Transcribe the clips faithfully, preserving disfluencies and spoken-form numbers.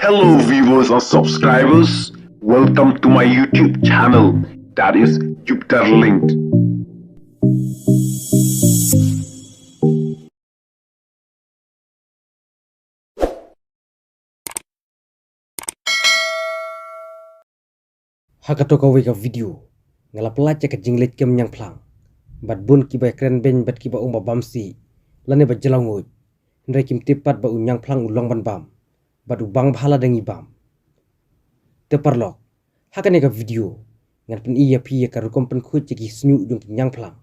Hello, viewers and subscribers. Welcome to my YouTube channel, that is Jupiter Linked. Ha kato kawei ka video nga la pyllait ïa ka jingleit kem Ñiangphlang. Bad bun kiba ïakren beiñ bad kiba ong ba bam sih lane ba jylliew nguid. Hynrei kim tip pat ba u Ñiangphlang u long ban bam bad u bang bha lada ngi bam. Te paralok, ha kane ka video ngan pyni ïa phi ïa ka rukom pynkhuid ïa ki sniuh jong ki Ñiangphlang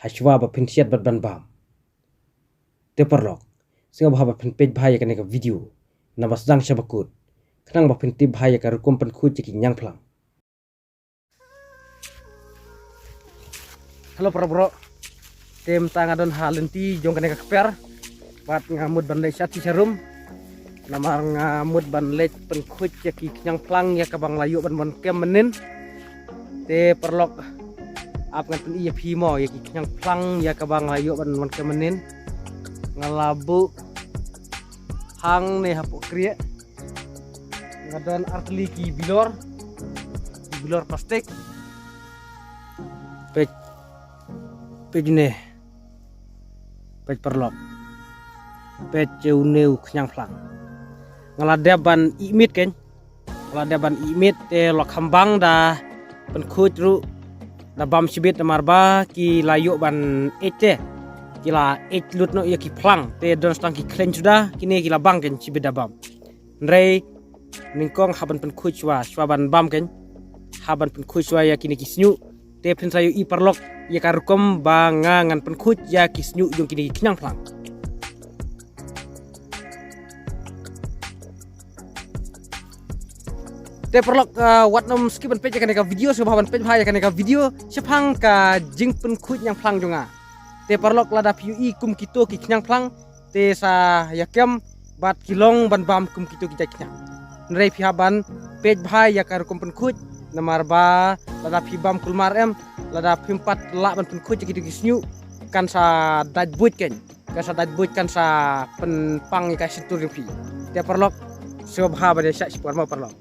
hashwa ba phin siat bad ban bam. Te paralok, sngewbha ba phin peit bha ïa kane ka video naba sdang sha ba kut, khnang ba phin tip bha ïa ka rukom pynkhuid ïa ki Ñiangphlang. Hello para bro. Te mynta nga don ha lynti jong kane ka kper bad nga mut ban leit sha ti sha rum. Namar nga mut ban leit pynkhuid ïa ki khñiang phlang ïa kaba nga la ïoh ban wan kem mynnin. Te paralok, ap ngan pyni ïa phi mo ïa ki khñiang phlang ïa kaba nga la ïoh ban wan kem mynnin. Nga la buh hangne hapoh krieh. Nga don artylli ki bilor, ki bilor plastik. Peit, peit une. Peit paralok. Peit une u khñiang phlang. Nga la dep ban ïeh miet kein. Nga la dep ban ïeh miet te la kham bang da pynkhuid ruh da bam shibit namar ba ki la ïoh ban eit te. Ki la eit lut noh ïa ki phlang te don tang ki khleiñ suda, kine ki la bang kein shibit da bam. Hynrei nyngkong hap ban pynkhuid shuwa, shuwa ban bam kein. Hap ban pynkhuid shuwa ïa kine ki sniuh. Te phin sa ïohi paralok ïa ka rukom ba nga ngan pynkhuid ïa ki sniuh jong kine ki khñiang phlang. Te paralok, ah, wat nym skip ban peit ïa kane ka video, sngewbha ban peit bha ïa kane ka video shaphang ka jingpynkhuid khñiang phlang jong nga. Te paralok, lada phi ïohi kum kito ki khñiang phlang te sa ïa kem bad ki long ban bam kum kito ki jait khñiang. Hynrei phi hap ban peit bha ïa ka rukom pynkhuid namar ba lada phi bam kulmar em, lada phim pat lah ban pynkhuid ïa kito ki sniuh kan sa dait buit kein. Kan sa dait buit, kan sa pynpang ïa ka shyntur jong phi. Te paralok, sngewbha ban ïa shah shipor mo paralok.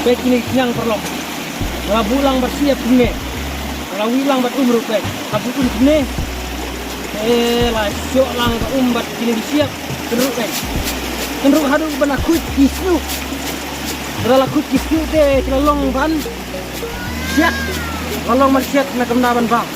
Peit kine ki khñiang paralok. Nga la buh lang bad siap kumne. Nga la wih lang bad um ruh peit. Ka buh um kumne. Eh, la shoh lang ka um bad kine ki siap. Kynruh peit. Kynruh haduh ban la khuid ki sniuh. Lada la khuid ki sniuh te ki la long ban siat. La long ban siat na ka bynta ban bam.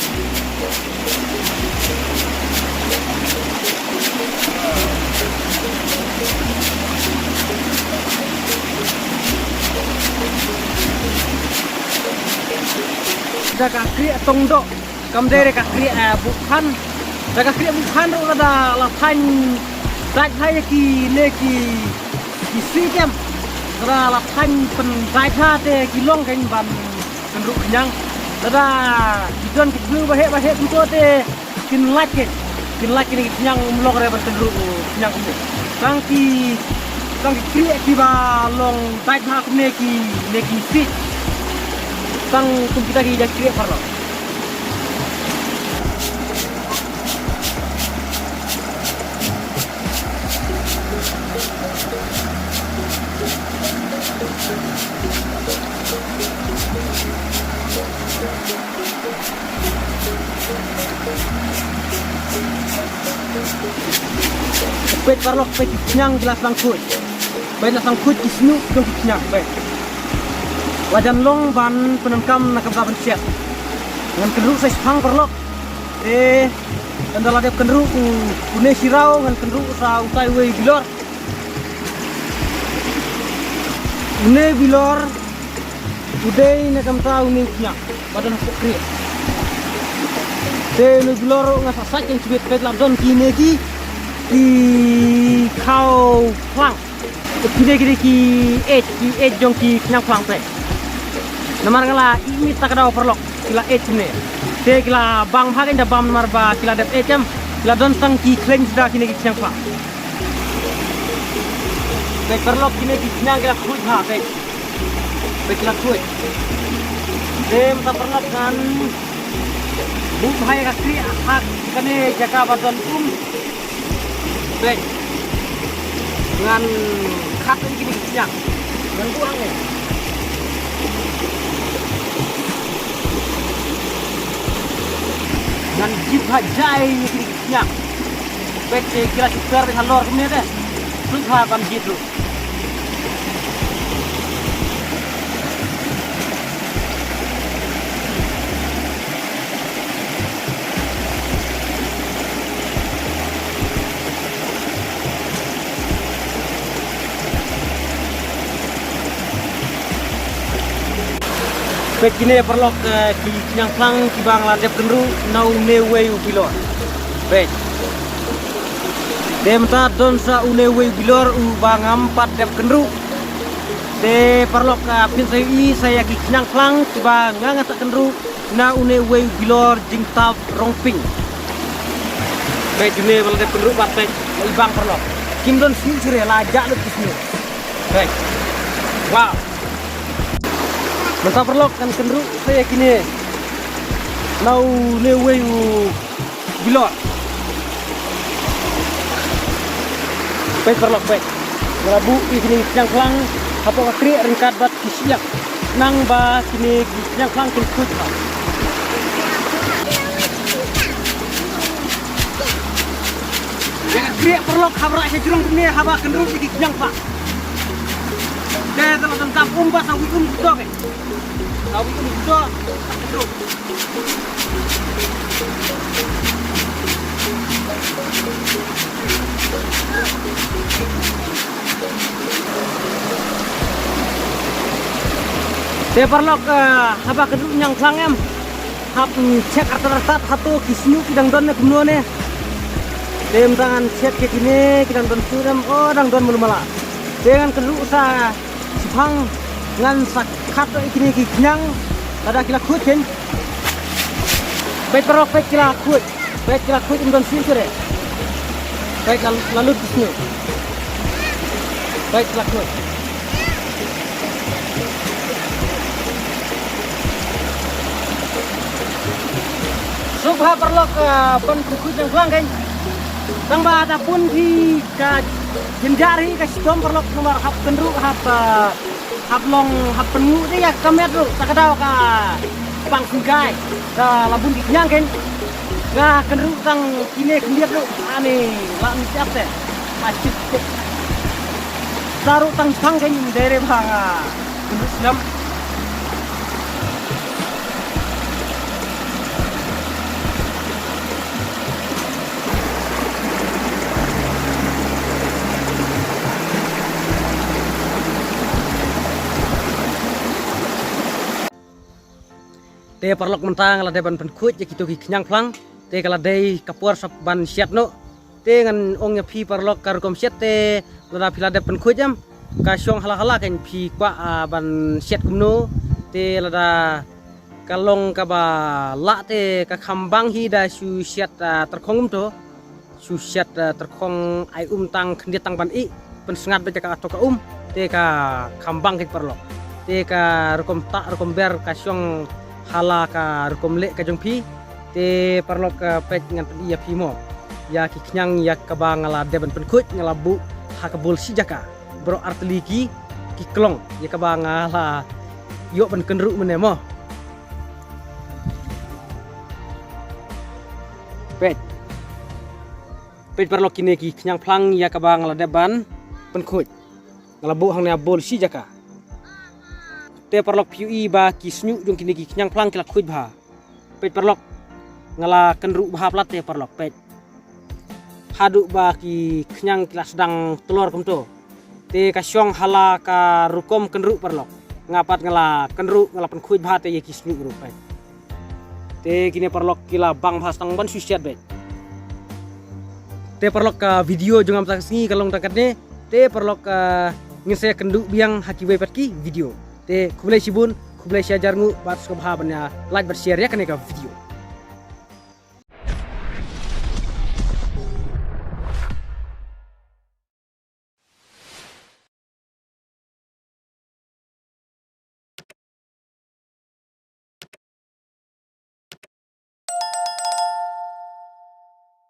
Da ka kriah tong doh, kam dei re ka kriah, eh, buh khan. Da ka kriah buh khan ruh lada la thaiñ dait ha ïa kine ki, ki sniuh kem. Lada la thaiñ pyndait ha te ki long kein ban kynruh khñiang. Lada ki don ki thlu ba heh ba heh kumto te kin lait kein. Kin lait kein ki khñiang, um long re ban kynruh khñiang kumne. Tang ki, tang ki kriah kiba long dait ha kumne ki, ne ki sniuh. Tang kum kita ki jait kriah paralok. Peit paralok, peit ki khñiang ki la sdang khuid. Peit la sdang khuid ki sniuh jong ki khñiang, peit. La jan long ban pyndonkam na ka bynta ban siat. Ngan kynruh sa shiphang paralok. Eh, ynda la dep kynruh u, une shiraw ngan kynruh sa utai uwei bilor. Une bilor u dei na ka bynta une u khñiang ba don hapoh kriah. Te une u bilor nga sa sait kein shibit, peit la don kine ki, ki khaw phlang. Kine ki dei ki eit, ki eit jong ki khñiang phlang peit. Namar nga la ïohi mynta ka daw paralok, ki la eit kumne. Te ki la bang bha kein da bam namar ba ki la dep eit em. Ki la don tang ki khleiñ suda kine ki khñiang phlang. Peit paralok, kine ki khñiang ki la khuid bha peit. Peit ki la khuid. Te mynta paralok ngan buh bha ïa ka kriah ha kane jaka ba don um. Peit. Ngan khat ïa kine ki khñiang. Ngan buh hangne. Ngan jied bha jai ïa kine ki khñiang. Peit, eh, ki la shu per beit halor kumne te. Suk bha ban jied ruh. Peit kine paralok, eh, ki khñiang phlang kiba nga la dep kynruh na une uwei u bilor. Peit. Te mynta don sa une uwei u bilor uba ngam pat dep kynruh. Te paralok, ah, phin sa ïohi sa ïa ki khñiang phlang kiba nga nga sa kynruh na une uwei u bilor jingtap rong pink. Peit une ba la dep kynruh bad peit la i bang paralok. Kim don snieh shuh re, la jah lut ki snieh. Peit. Wow. Mynta paralok ngan kynruh sa ïa kine na une uwei u bilor. Peit paralok peit. Nga la buh ïa kine ki khñiang phlang hapoh ka kriah ryngkat bad ki shyiap. Nang ba kine ki khñiang phlang kin khuid bha. Ïa ka kriah paralok hap rah sha jrong kumne haba kynruh ïa ki khñiang phlang. Te te la tang tap um ba sa wi um kito ke. Sa wi um kito. Kynruh. Te paralok, eh, haba kynruh khñiang phlang em. Hap check artat artat hato ki snieh ki dang don ne kumno ne. Te mynta ngan check ïa kine ki dang don snieh em, oh dang don malu mala. Te ngan kynruh sa shiphang ngan sa khat ïa kine ki khñiang lada ki la khuid kein. Peit paralok peit ki la khuid. Peit ki la khuid, ym don snieh shuh re. Peit la, la lut ki snieh. Peit ki la khuid. Suk bha paralok, ah, ban pynkhuid khñiang phlang kein. Tang ba da bun hi ka jynjar hi ka shitom paralok namar hap kynruh hap, ah, hap long hap pynnguh te ïa ka met ruh ta ka daw ka pang sngewkai. Da la bun ki khñiang kein. Nga kynruh tang kine khyndiat ruh. Ani la ni siap te. Achit te. Da ruh tang pang kein dei re bha nga kynruh snem. Te paralok mynta nga la dep ban pynkhuid ïa kito ki khñiang phlang. Te ka la dei ka por sa ban siat noh. Te ngan ong ïa phi paralok ka rukom siat te lada phi la dep pynkhuid em. Ka shong hala hala kein phi kwah, ah, ban siat kumno. Te lada ka long kaba lah te ka kham bang hi da shu siat, ah, tyrkhong um to. Shu siat, ah, tyrkhong ai um tang khyndiat tang ban ih. Pynsngat beit ïa ka ato ka um. Te ka kham bang kein paralok. Te ka rukom tah rukom ber ka shong hala ka rukom leh ka jong phi. Te paralok, ah, peit ngan pyni ïa phi mo. Ïa ki khñiang ïa kaba nga la dep ban pynkhuid nga la buh ha ka bul shi jaka. Baroh artylli ki, ki klong ïa kaba nga la ïoh ban kynruh mynne mo. Peit. Peit paralok kine ki khñiang phlang ïa kaba nga la dep ban pynkhuid. Nga la buh hangne ha bul shi jaka. Te paralok phi ïohi ba ki snieh jong kine ki khñiang phlang ki la khuid bha. Peit paralok. Nga la kynruh bha palat te paralok peit. Haduh ba ki khñiang ki la sdang tlor kumto. Te ka shong hala ka rukom kynruh paralok. Nga pat nga la kynruh nga la pynkhuid bha te ïa ki snieh ruh peit. Te kine paralok ki la bang bha sdang ban shu shet beit. Te paralok, ka video jong nga mynta ka sngi ka long tang katne. Te paralok, ah, ngin sa ïakynduh biang ha kiwei pat ki video. Te khublei shibun, khublei shihajar nguh, bad sngewbha ban ïa like bad share ïa kane ka video.